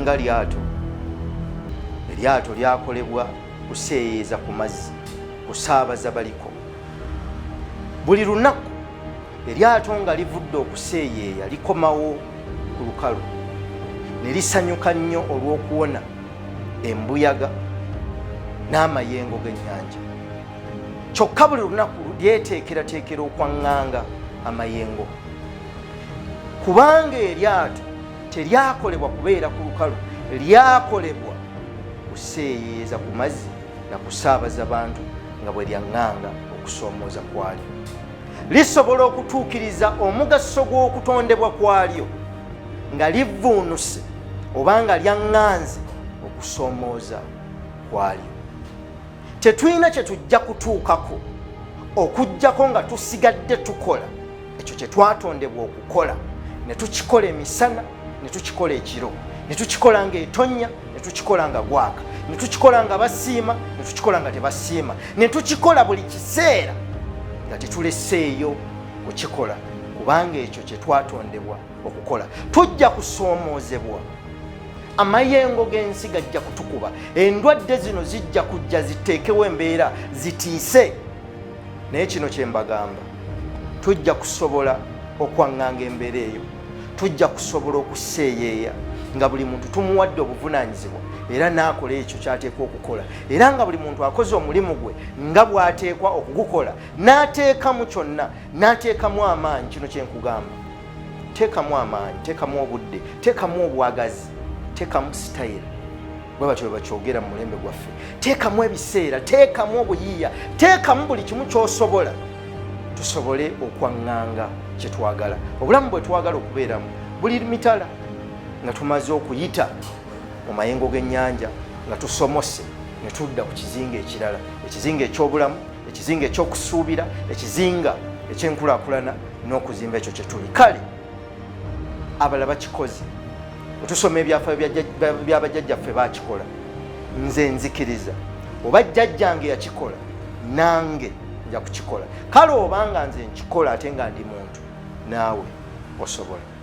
Tulinga lyato. Eryato lyakolebwa kuseeyeeza ku mazzi, kusaabaza baliko. Buli lunaku eryato nga livudde okuseeyeeya likomawo ku lukalu ne lisanyuka nnyo olw'okuwona embuyaga n'amayengo g'ennyanja. Kyokka buli lunaku lyeteekerateekera okwaŋŋanga amayengo, kubanga eryato teryakolebwa kubeera ku lukalu, lyakolebwa kuseeyeeyeza ku mazzi na kusaabaza bantu nga bwe lyaŋŋanga okusoomooza kwalyo. Lisobola okutuukiriza omugaso gw'okutondebwa kwalyo nga livvuunuse oba nga lyaŋŋanze okusoomooza kwalyo. Tetulina kye tujja kutuukako okuggyako nga tusigadde tukola ekyo kye twatondebwa okukola, ne tukikola emisana, ne tukikola ekiro, ne tukikola ng'etonnya, ne tukikola nga gwaka, ne tukikola nga basiima, ne tukikola nga tebasiima, ne tukikola buli kiseera nga tetuleseeyo kukikola, kubanga ekyo kye twatondebwa okukola. Tujja kusoomoozebwa, amayengo g'ensi gajja kutukuba, endwadde zino zijja kujja ziteekewo embeera zitiise, naye kino kye mbagamba, tujja kusobola okwaŋŋanga embeera eyo, tujja kusobola okuseeyeeya nga buli muntu tumuwadde obuvunaanyizibwa era n'akola ekyo ky'ateekwa okukola, era nga buli muntu akoze omulimu gwe nga bw'ateekwa okugukola, n'ateekamu kyonna, n'ateekamu amaanyi. Kino kye nkugamba, teekamu amaanyi, teekamu obudde, teekamu obwagazi, teekamu sitayiro, bwe batyo bwe bakyogera mu mulembe gwaffe, teekamu ebiseera, teekamu obuyiiya, teekamu buli kimu ky'osobola, tusobole okwaŋŋanga kye twagala, obulamu bwe twagala okubeeramu buli mitala, nga tumaze okuyita mu mayengo g'ennyanja, nga tusomose ne tudda ku kizinga ekirala, ekizinga eky'obulamu, ekizinga eky'okusuubira, ekizinga eky'enkulaakulana n'okuzimba ekyo kye tuli. Kale abalala bakikoze, otusoma ebyafaayo byabajjajjaffe bakikola. Nze nzikiriza oba jjajjange yakikola, nange nja kukikola. Kale obanga nze nkikola ate nga ndi muntu, naawe osobola.